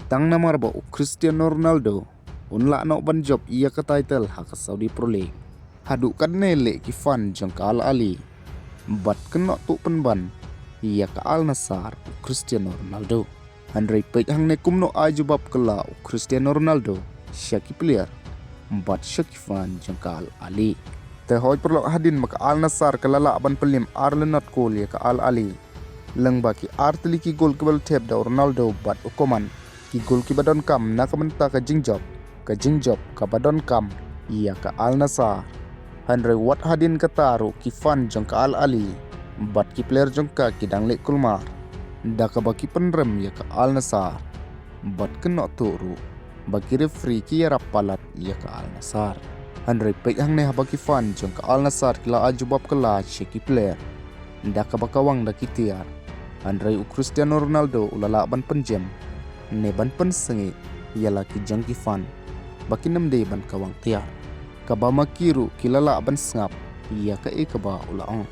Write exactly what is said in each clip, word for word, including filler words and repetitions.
Tang namar ba u Cristiano Ronaldo un lah noh ban jop ïa ka title ha ka Saudi Pro League. Haduh katne leh ki fan jong ka Al Ahly bad kynnoh tuh pynban ïa ka Al Nassr u Cristiano Ronaldo. Hynrei peit hangne kumno ai jubab kylla u Cristiano Ronaldo sha ki player bad sha ki fan jong ka Al Ahly. Te hoi paralok, hadien ba ka Al Nassr ka la lah ban pynliem ar lynot kol ïa ka Al Ahly lyngba ki ar tylli ki gol kiba la thep da u Ronaldo bad u Coman, ki gol kiba donkam na ka bynta ka jingjop, ka jingjop kaba donkam ïa ka Al Nassr. Hynrei wat hadien kata ruh ki fan jong ka Al Ahly bad ki player jong ka ki dang leh kulmar da kaba ki pynrem ïa ka Al Nassr bad kynnoh tuh ruh ba ki referee ki ïarap palat ïa ka Al Nassr. Hynrei peit hangne haba ki fan jong ka Al Nassr ki la ai jubab kylla sha ki player da kaba kawang da ki tiar. Hynrei u Cristiano Ronaldo u la lah ban pynjem ne ban pynsngew ïa la ki jong ki fan ba kin ym dei ban kawang tiar. Kaba ma ki ruh ki la lah ban sngap ïa kaei kaba u la ong.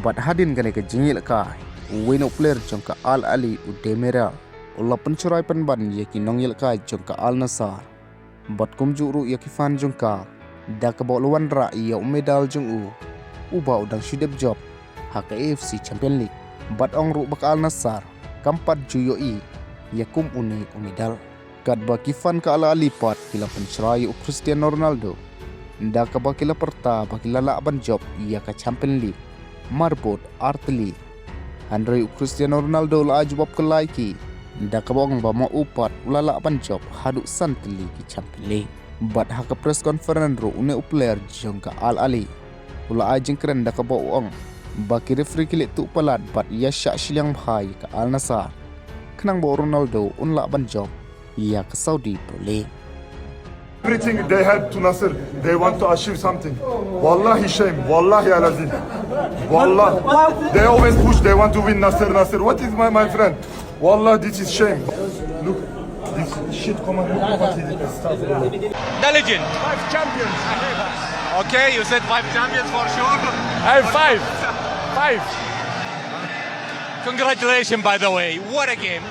Bad hadien kane ka jingïalehkai, uwei na u player jong ka Al Ahly u Demiral u la pynshrai pynban ïa ki nongïalehkai jong ka Al Nassr bad kumjuh ruh ïa ki fan jong ka da kaba u la wanrah ïa u medal jong u uba u dang shu dep jop ha ka A F C Champion League. Bad ong ruh ba ka Al Nassr kam pat ju ïohi ïa kum une u medal. Katba ki fan ka Al Ahly pat ki la pynshrai ïa u Cristiano Ronaldo da kaba ki la pyrta ba ki la lah ban jop ïa ka Champion League marbud ar tylli. Hynrei u Cristiano Ronaldo u la ai jubab kylla ïa ki da kaba ong ba ma u pat u la lah ban jop haduh san tylli ki Champion League. Bad ha ka press conference ruh une u player jong ka Al Ahly u la ai jingkren da kaba u ong ba ki referee ki leh tuh palat bad ïa shah shiliang bha ïa ka Al Nassr khnang ba u Ronaldo un lah ban jop ïa ka Saudi Pro League. Everything they help to Nasser, they want to achieve something. Wallahi shame, wallahi alazim. Wallah, they always push, they want to win Nasser, Nasser. What is my, my friend? Wallah, this is shame. Look, this shit, come on, look what he did. Astaghfirullah. The legend. Five champions. Okay, you said five champions for sure. Hey, five. Five. Congratulations, by the way. What a game.